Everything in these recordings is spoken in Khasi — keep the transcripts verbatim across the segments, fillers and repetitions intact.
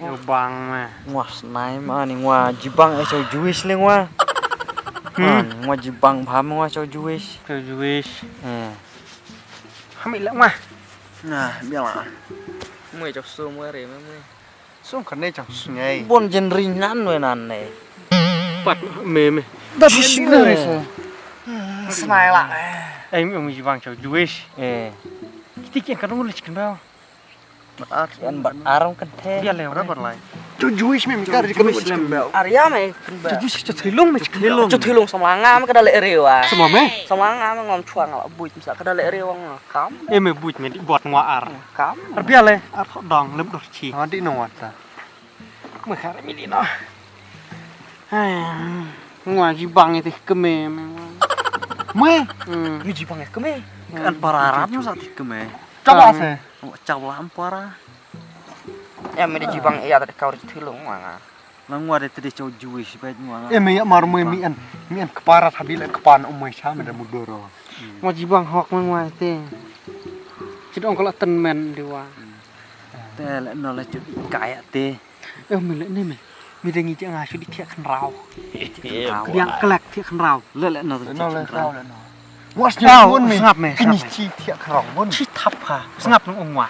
Ïa bang me. Ngwa snai ma ni ngwa jibang eh chow Jewish le ngwa. Hmm. Ah, ngwa jibang bha me ngwa chow Jewish. Chow Jewish. Eh. Hami le ngwa. Nah, biar lah. Mwe chow su mwe re me mwe. Sung kan ne chang sngai. Bon jen ring nan we nan ne. Pat me me. Da si snai se. Snai la. Ai me me jibang chow Jewish. Eh. Kiti kian kan ngul chicken bell. Bat ar. Yan bat aram kan the. Dia le. Berapa lai? Chow Jewish me kar di kami chicken bell. Ar ya me chicken bell. Chow Jewish chow thilung me chicken bell. Chow thilung sama nga me kada le rewa. Sama me? Sama nga me ngom chuang la buit misa kada le rewa nga kam. Eh me buit me di bot ngwa ar. Kam. Ar bia le. Ar tho dong lem dor chi. Ha di no wat ta. Mwe khar mi di no. Hai. Ngwa jibang ite keme me. Mwe. Hmm. Ngi jibang ite keme. Kan para Arab ngi sa ti keme. Chapa se. Chapa am para. Ya me di jibang ya ta kau ri thilung ngwa nga. Nang ngwa de te de chow Jewish ba ngwa nga. Eh me ya mar mwe mi an mi an kepara thabi le kepan um mwe cha me da mudoro. Ngwa jibang hok me ngwa te. Chit ong ko la ten men di wa. Te le no le chut kaya te. Eh me le ne me. Mi de ngi jang ha chut di thiak khnraw. Biang klek thiak khnraw. Le le no te. No le khnraw le no. Ngwa sngap me. Sngap me. Kini chi thiak khnraw ngun. Chi thap ha. Sngap nang ong ngwa.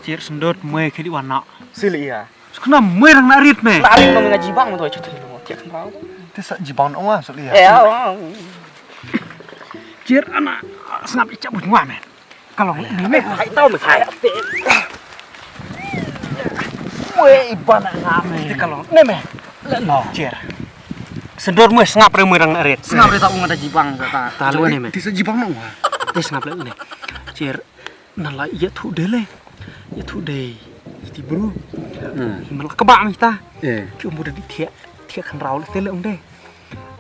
Chir sendot mwe khidi wa no. Sili ya. Sukna mwe rang na rit me. Na rit me nga jibang me to chut lo thiak khnraw. Te sa jibang ong ngwa sili ya. Eh. Chir ana sngap icha buh ngwa me. Kalong ni me. Hai tau me hai. Mwe iban nga me. Te kalong ni me. Le no. Chir. Sendot mwe sngap re mwe rang na rit. Sngap re ta ong ada jibang ta. Ta le ni me. Te sa jibang no ngwa. Te sngap le ni. Chir. Nan la ïathuh de le. Ïathuh de. Iti bru. Hmm. Hi man la kaba mi ta. Eh. Ki umbu de thiak. Thiak khnraw le te le ong de.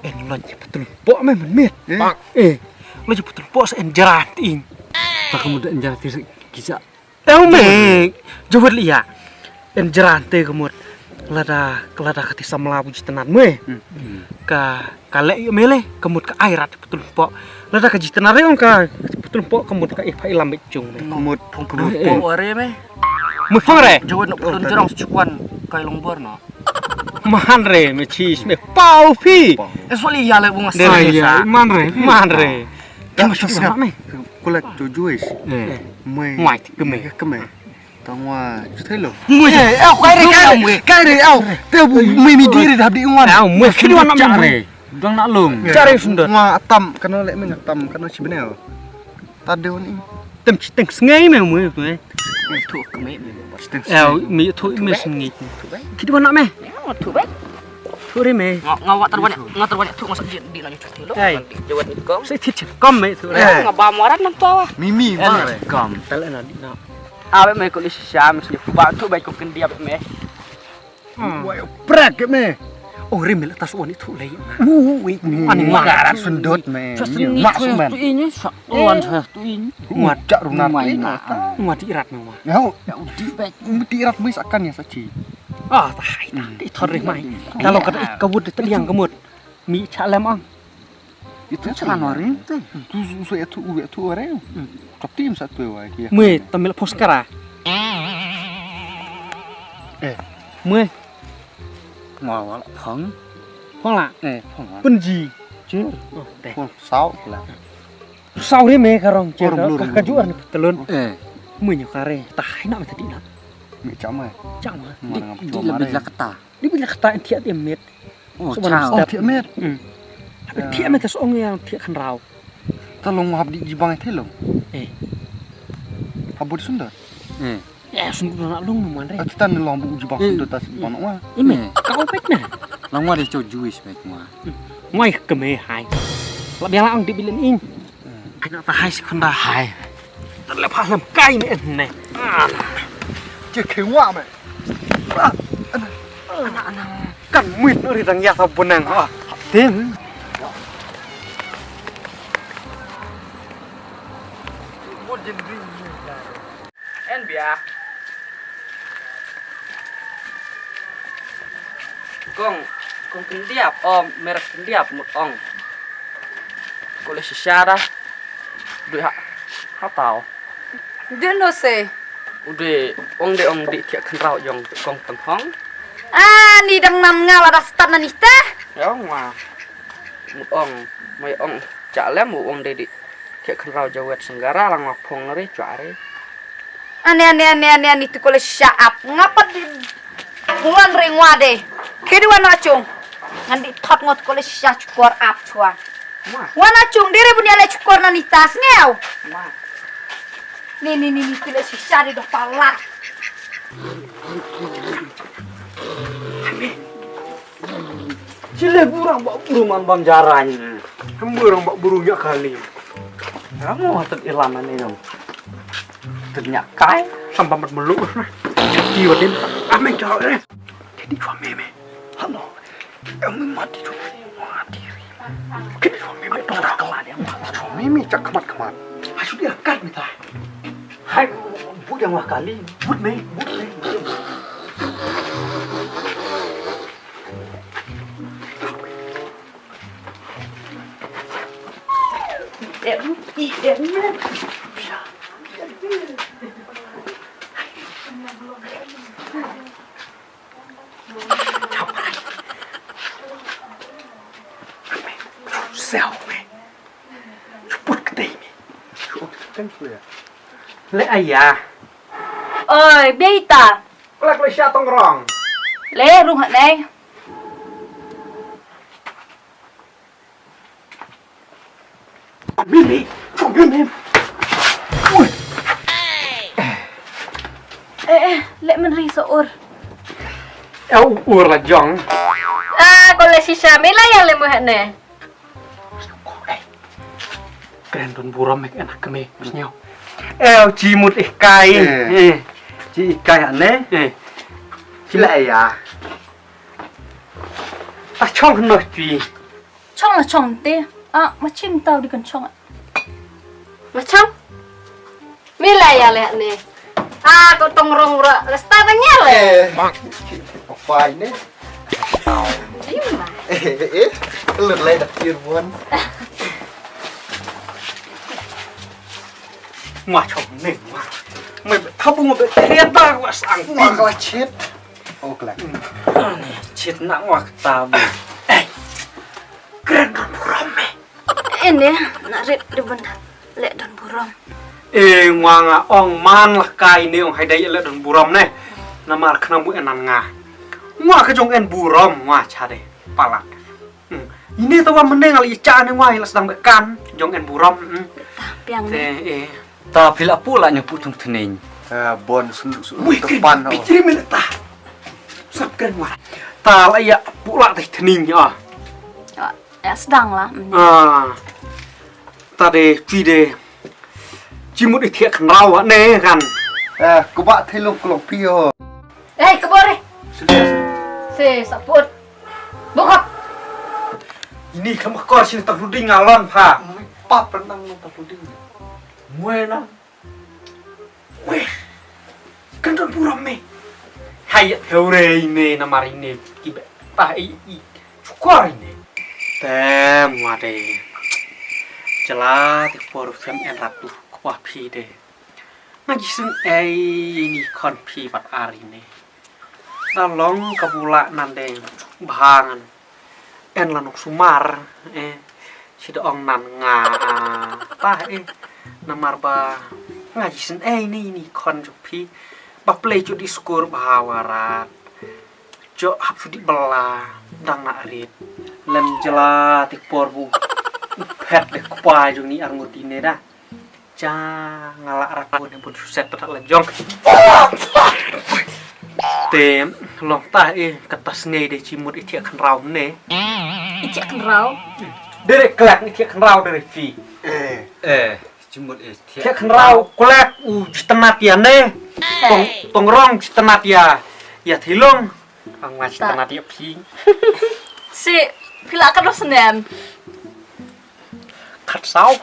En lon ji patul po me man mit. Eh. Eh. Lon ji patul po sa en jara ti ing. Ta ka mut en jara ti sa ki sa. Ew me. Jawet li ya. En jara te ka mut. Lada, lada ka ti samla bu ji tanat me. Hmm. Ka Ka leh ïa me le, ka mut ka ai rat patul po. Lada ka jitna re ong ka patul po ka mut ka i pha i lam bit chung me. Ka mut phong ka mut po are me. Mut phong re. Jawet nok patul jerong schuan kai long bor no. Mahan re me chis me pau phi. Eswali ya le bunga. Man re. Man re. Ka ma shuwa me. Kulak jojois. Mai ke me. Ke me. Tangwa, chutai lo. Mui. Eh, au, kai re, kai re, kai re, au. Te bu mui mi diri dah di wan. Au, mui kini wan nam re. Dang nak lung. Cari sundut. Ngwa atam kana le meng atam kana si benel. Tade wan ing. Tem chiteng sengai me mui tu eh. Thu keme me. Chiteng. Au, mi thu me sengai. Kini wan nam me. Thu baik. Thu re me. Nga nga wa terbanyak, nga terbanyak thu masa di di nanya chutai lo. Hai. Jawat ni kom. Saya thit kom me thu re. Nga ba muarat nam tu. Mimi ma re. Kom. Tale na di na. Abe me ko li shisha me sini ba thu bai ko kendi abe me. Wai prak me. Oh rim le tas wani thu lei. Wui. Ani ma. Sendot me. Mak sumen. Tu ini sa. Wan sa tu ini. Mat jak runar tu ini. Mat irat me wa. Ya. Ya udi bai. Mat irat me sakan ya sachi. Ah, tai tai. Di thor ri mai. Kalau kata ka wut di teliang ka mut. Mi cha lem ang. Itu cara norin te. Tu su ya tu u ya tu ore. Kaptim sa tu wa ki. Mui tamil poskara. Eh. Mui. Ngwa wa la phong. Phong la. Eh, phong la. Penji. Chir. Oh, te. Phong sau la. Sau re me karong chir. Ka ju ar ni petelun. Eh. Mui nyo kare. Tah na me tadi na. Mi chama. Chama. Di di la bit la kata. Di bit la kata en thiat em met. Oh, chao. Oh, thiak met. Hmm. Thiak met tas ong yang thiak khnraw. Ta long hap di jibang thelo. Eh. Hap bud sundar. Eh. Eh, sundar na long no man re. Ati tan long bu jibang sundar tas jibang wa. Ime, kau pek na. Long wa de cho Jewish pek wa. Ngwai keme hai. La biang la ong di bilen ing. Ai na ta hai sekunda hai. Ta le pha lem kai me ne. Ah. Che ke wa me. Ah. Ana ana. Kan muit no ri dang ya ta bunang. Ah. Tin. En bia. Kong, kong kendiap, oh, merek kendiap mut ong. Ko le shisha da. Dui ha, ha tau. Dino se. U dei ong dei ong dei thiah khynraw jong kong Tang Hong. Ah, ni dang nam nga la da stad na ni ta. Ong ma. Mut ong, mai ong cha lem u ong dei dei thiah khynraw jawet senggara lang ma phong re chwa re. Ane ane ane ane ane tu kole sha ap nga pat di bulan ring wa de. Kedu wan wa chung. Ngan di thot ngot kole sha chukor ap chwa. Ma. Wan wa chung dire bunia le chukor na ni ta sngew. Ma. Ni ni ni ni tu le shisha di doh pala. Chile burang ba buru man bam jarang. Hem burang ba buru nya kali. Kamu hatat ilan ni dong. Ternyata kai sampai mat melu. Di wadin. Ame jauh eh. Jadi suami me. Halo. Em mati tu. Mati. Kini suami me tu tak kemana dia. Suami me cak kemat kemat. Asu dia kat mita. Hai bu yang wah kali. But me, but me. Sel me. Chuput kedai me. Le aya. Oi, beta. Lak le sha tong rong. Le rung ha nei. Mimi, chong mimi. Ui. Eh, eh, le men ri sa ur. Eh, ur la jong. Ah, ko le shisha me la ya le mo ha ne. Eh. Kren don burom mek enak keme, sñiaw. Eh, chi mut ih kai. Eh. Eh. Chi ih kai ha ne. Eh. Chi la ya. Ah, chong no chi. Chong la chong te. Ah, ma chim tau di kan chong. Ma chong? Mi la ya le ne. Ah, ko tong rong ra. Rasta ba nya le. Eh. Apa ini? Ima. Eh, eh, eh. Lut lai da pir bon. Ma chong ne ma. Me thabu ma be kriat da wa sang. Ma ka chit. Oh, kelak. Chit na wa ta. Eh. Kren don burom me. Ene, na rit di benda. Le don burom. Eh, ngwa nga ong man lah kai ne ong hai dai le don burom ne. Namar kena bu enan nga. Ngwa ka jong en burom ngwa cha de. Palak. Hmm. Ini tawa meneng ali cha ne ngwa la sedang bekan jong en burom. Hmm. Tah piang ne. Eh, eh. Ta phi la pu la nyu pu thung thneng. Ah, bon sulu sulu. Wih, tepan. Pichri min ta. Sap kren ngwa. Ta la ya pu la teh thneng ya. Ah. Ya, sedang lah. Ah. Ta de, cui de. Ci mut i thiak khnraw ne kan. Eh, kebak thei long klong pio. Eh, kebor eh. Sudah. Se saput. Bokap. Ini kamu kor sini tak ruding ngalon pha. Pap renang tak ruding. Mue nang. Weh, kan don burom me. Hai ya theure ine namar ine ki be ta i i. Chukor ine. Te mwa de. Jela te por fem en ratu kwa phi de. Nga jisin ei ini kon phi bat ar ine. Da long ka bula nan de bhangan. En la nok sumar, eh, sida ong nan nga, ah, ta, eh, namar ba nga jisin, eh, ini, ini kon jong phi, ba play chu di skur ba warat, jo hap chu di bela, dang na rit, lem jela ti por bu, phet de kpa jong ni arngut ine da. Cha nga la rak bun bun suset ta la jong. Te long ta e kata snei de ci mut i thiak khnraw ne. I thiak khnraw. Dere klek i thiak khnraw dere fi. Eh. Eh, ci mut i thiak khnraw klek u jtnat ya ne. Tong tong rong jtnat ya. Ya thilong. Ang ma jtnat ya phi. Si phi la ka dos nem. Khat saw.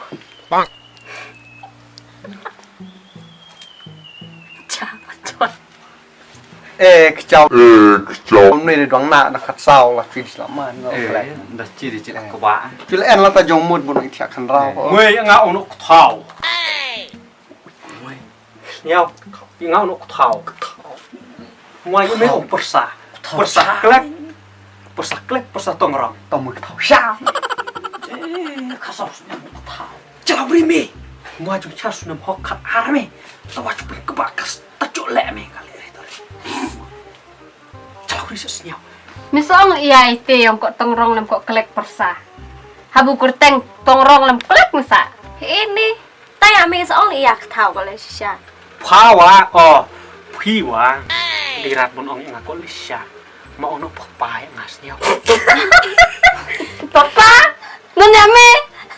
Bang. Cha, cha. Eh, kchaw. Eh, kchaw. Ni dang na na khat saw la chi la man no. Eh, da chi di chi la ka ba. Chi la en la ta jong mut bu no i thiak khnraw. Wei nga ong no ktaw. Wei. Sniaw, i nga u noh ka thaw. Mo ïa me ong pyrsa. Pyrsa klek. Pyrsa klek, pyrsa tongrong. Tong mo ka thaw sha. Ka sa snem ka thaw. Jala bri me. Mo jong cha snem hok khat ar me. Tawa chu pyn kba ka ta chu le me ka le re to. Jala bri sa sniaw. Me sa ong ïa ite ong ko tongrong lem ko klek pyrsa. Habu kyrteng tongrong lem klek me sa. Ini. Ta ïa me sa ong ïa ka thaw ka le shisha. Pha wa, oh, phi wa. Di rat bun ong ïa nga ko le shisha. Ma ong no papa ïa nga sniaw. Papa? Nun ïa me?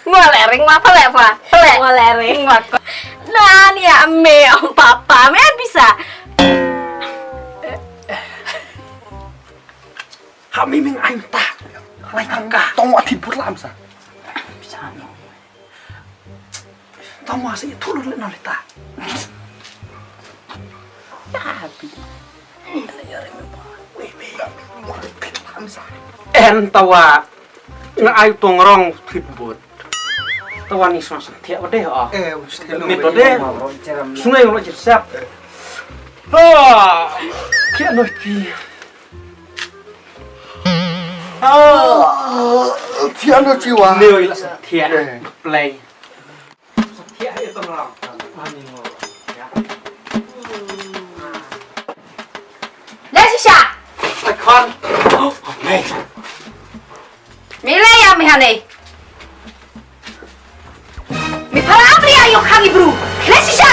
Ngwa le ring ma pale pa. Pale. Ngwa le ring ma ko. Nan ïa me ong papa me bisa. Ha me ming ai ta. Lai tang ka. Tong wa thit bur lam sa. Bisa no. Tong wa sa ïa thulur le no le ta. Ya bi. En tawa. Nga ai tongrong thit bur. Tawa ni sma sa thiah bade ha. Eh, mesti lu. Mit bade. Sungai lo jir sap. Ha. Thiah no ki. Ah, thiah no chi wa. Leo ila sa thiah. Eh. Play. Thiah ila tong ram. Le shisha. Kon. Oh, me. Me le ïa me hane. Me para ap ria ïa u khang i bru. Le shisha.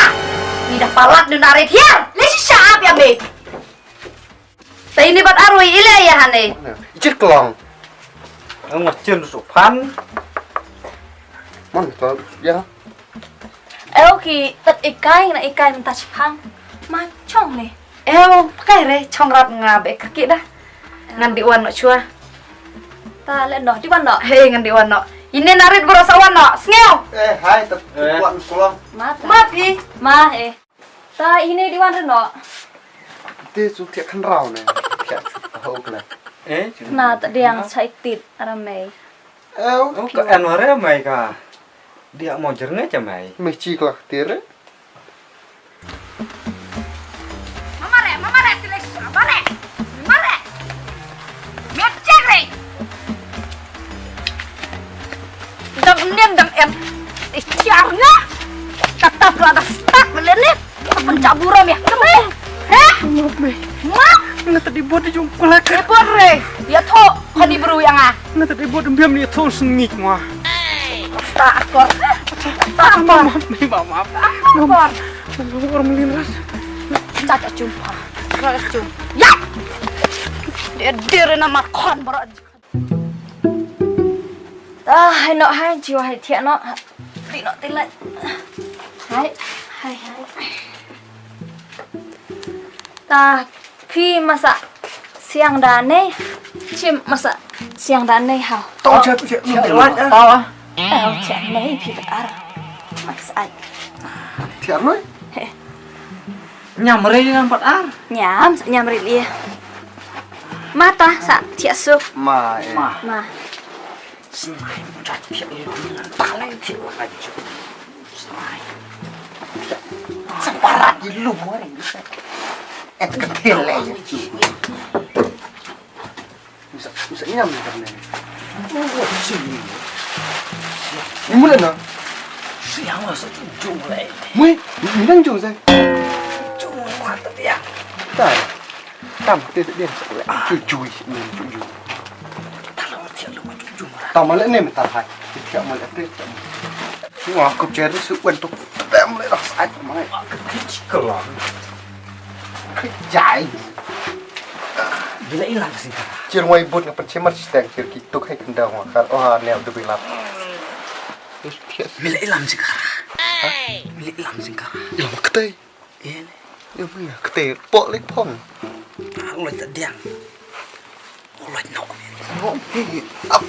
Ni da palat nu na ret hiar. Le shisha ap ïa me. Te ini bad arui ile ïa hane. Jit klong. Nga chen su phan. Mon to ya. Eu ki tat ikai na ikai mynta shipang. Ma chong le. Eu pakai re chong rat nga be kaki dah. Ngan di wan no chua. Ta le no di wan no. He ngan di wan no. Ini narit bro sa wan no. Sngeu. Eh hai tat kuat sulang. Ma ta. Ma phi. Ma eh. Ta ini di wan reno. Te su thiah khan rau ne. Thiah ho kle. Eh, na ta diang sai tit ara mei. Eu. Oh, ka en ware mei ka. Dia mo jernge cha mei. Mei chi kla ktir. Mama re, mama re, sile mama re. Mama re. Miat chek re. Dang nen dang em. Ichar nga. Tata kala da stak melen ni. Penca buram ya. Kemai. Heh. Maaf, Mei. Maaf. Nga tadi buat di jong kulak. Eh, buat re. Ya tho, kani beru yang ah. Nga tadi buat dembiam ni tho sengik ma. Ta akor. Ta akor. Maaf, Mei, maaf, maaf. Ta akor. Maaf, orang melin ras. Caca jumpa. Caca jumpa. Ya. Dia dia nama kon berat. Ah, hai nok hai jiwa hai thiah nok. Ti nok ti lai. Hai, hai, hai. Ta phi masa siang da ne. Chim masa siang da ne ha. Tong chat thiah nok lai. Tong ah. Tong thiah ne phi ar. Masa ai. Thiah noi. Nyam rei li nampat ar. Nyam, sa nyam rei li. Mata sa thiah sup. Ma, eh. Ma. Ma. Snai muda thiah li. Talai thiah laju. Snai. Separat di lu mari. Et ketil lagi. Bisa, bisa nyam ni kan ni. Oh, sini. Ni mula na. Siang lah satu jung lai. Mui, ni nang jung sai. Jung mata dia. Tar. Tam te dia. Cucui ni cucui. Talang tiap lu cucui. Tam malik ni mentar hai. Tiap malik te. Wah, aku cari su wan tu. Tam malik dah sai mai. Kelam. Kejai. Bila ilang singkara. Cir ngwai but nga pynchimar siteng cir ki tuk hai kendang wa kar. Oh, ne udah bilat. Bila ilang singkara. Bila ilang singkara. Ilang kete. Iya ne. Ya punya kete pok lek phong. Aku lagi tak diang. Aku lagi nok. Nok ni. Ap.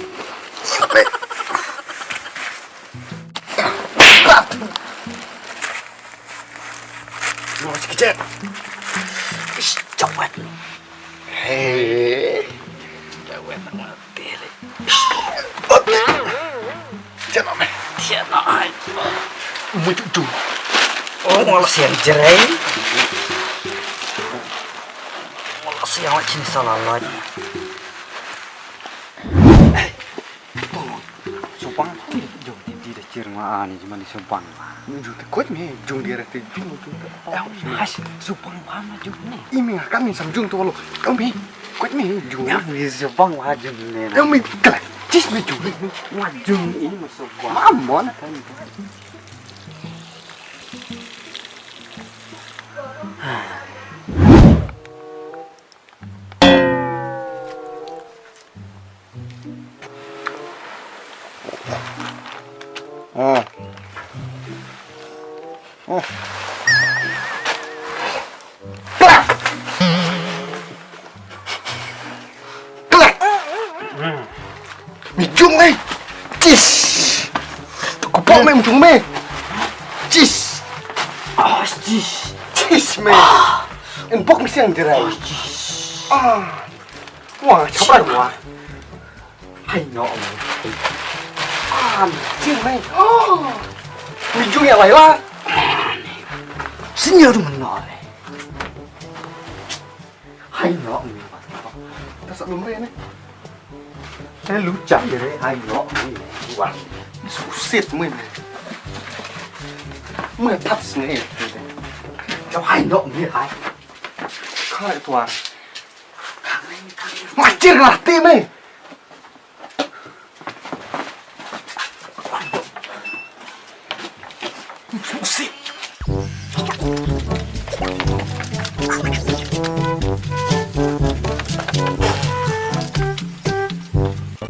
Nok sikit. Ish, cawat. Hei. Jawet nak mati leh. Jangan meh. Tiada ai. Mujur tu. Oh, Wala siang jerai. Wala siang la chini sala la. Subang jong ti ti da chir nga ani jumani subang. Jung te kot me jung dia te jung jung te. Has subang pam jung ne. Imi ngam sam jung to lo. Umi kot me jung. Ya mi subang wa jung ne. Umi kala chis me jung. Wa jung ini ma subang. Amon kan. Klek. Mi jung ei. Cis. Ku pok me mi jung me. Cis. Ah, cis. Cis me. En pok mi siang jerai. Ah. Wah, sabar wah. Hai no. Ah, mi jung me. Oh. Mi jung ya lai wah. Senior menol. Hai no mi. Ta sa lum re ne. Eh lu chak ye re hai no mi. Wa. Su sit mi. Mi tat snge. Jauh hai no mi hai. Khai tuar. Ma chir lah ti mi.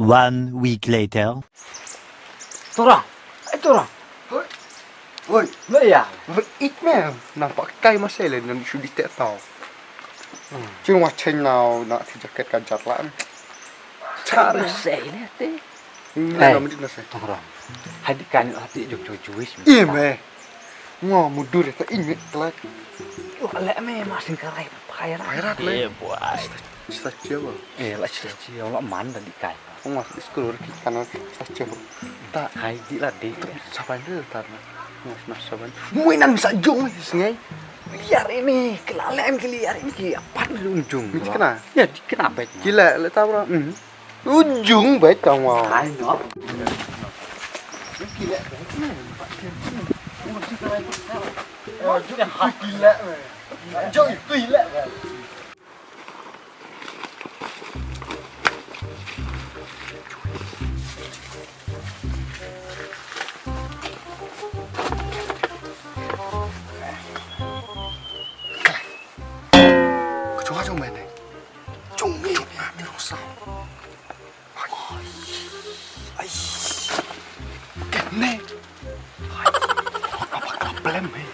One week later. Tora, eh Tora. Oi. Oi. Maya. Oi, it me. Nampak kai masih le nan sudi tak tahu. Cuma ceng nau nak ti jaket kajar lah. Cara. Masih le te. Nah, eh, nama dia nasi? Tong rong. Hadi kan hati jong jong juis. Iya me. Ngo mudur ta inget kelak. Yo le me masing karai pairat. Pairat le. Iya buat. Cita cita. Eh la cita cita la man tadi kai. Ngo sekolah kita kan cita cita. Tak. Hai di la de. Siapa itu tar? Ngo nas saban. Mui nan sa jong sngai. Liar ini kelalen keliar ini ki apat lun jung. Mesti kena. Ya di kena baik. Gila le tabra. Ujung baik tang wa. Ai no. Gila baik. Gila. Jom itu gila. Ka jong ka jong mane. Jong me jong me ni rong saw. Ai. Ai. Kane. Ai. Apa ka plem he.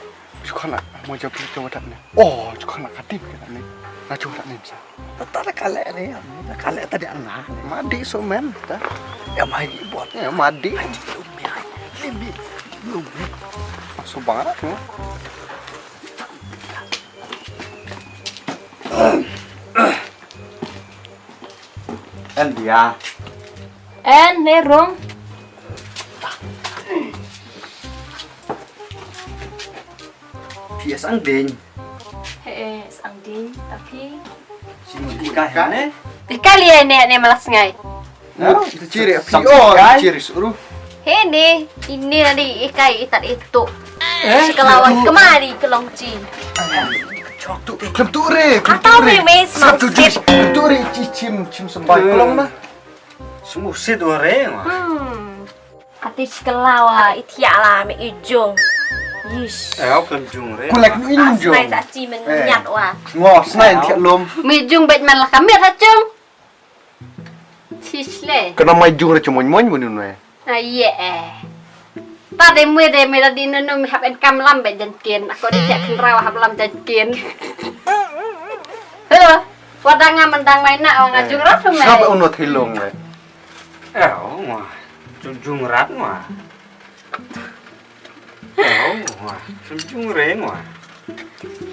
Jukhan la mo jap jong dak ne. Oh, jukhan la katim ke ne. Na jong dak ne sa. Ta ta kale ne. Ta kale ta dia nga. Madi so men ta. Ya mai bot. Ya madi. Ai di lum me ai. Lim me. Lum me. So bangat no. En dia. En ne rong. Phi sang ding. He sang ding tapi. Sini ka ne. Tika lia ne ne malas ngai. Ciri api oh ciri suruh. Hini ini nadi ikai itat itu. Sekalawan kemari kelong ci. Klem tu re. Atau memes mau sip. Klem tu re ci cim cim sembai kelong mah. Semua sit ore mah. Hmm. Ati sekalawa itia la me ijung. Yish. Eh, au klem jung re. Kulek nu in jung. Nai sa ci menyat wa. Ngo snai tiak lom. Me ijung bet man la kamit ha cung. Shishle. Kena mai jung re cumoy moy bunu ne. Ah, ye eh. Ta de mui de mui da di nunu mi hap en kam lam be jan kin. Ako de tiak kin rawa hap lam jan kin. Hello. Wadang nga mendang mai na wang ajung rat tu mai. Sab uno thilong le. Eh, oh, wah. Jung jung rat wah. Oh, wah. Jung jung reng wah.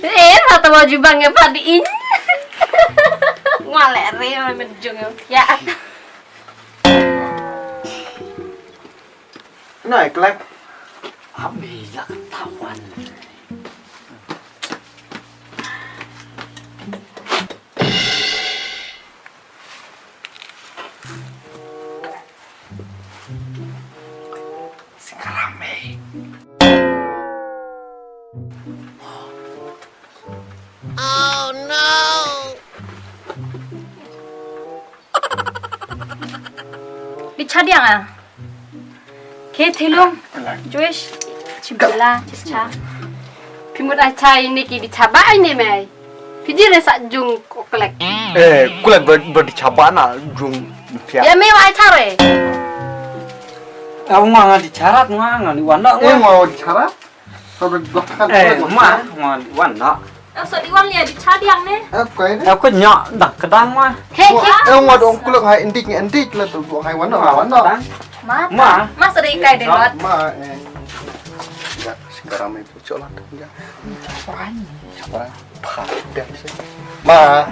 Eh, mata mau jubang ya padi in. Ngale re menjung ya. Nai klek. Abi la ketahuan. Di cha diang a. Ke thilung. Joish. Chibila, chischa. Phi mut ai cha ine ki di cha ba ine mai. Phi di re sa jung ko klek. Eh, kulek ber ber di cha ba na jung pia. Ya me wa ai cha re. Au nga nga di charat nga nga di wan da. Eh, nga di charat. Saudara gua tekan. Eh, ma, ma, wan na. Sa di wan lia di cha diang ne. Eh, kau ini. Eh, aku nyak dah kedang ma. He, he. Eh, nga dong kulek hai indik indik lah tu hai wan na wan na. Ma. Ma. Ma sa di kai de lot. Ma, eh. Ya, sekarang itu cok lah. Ya. Apa ni? Apa? Pha, biar sih. Ma.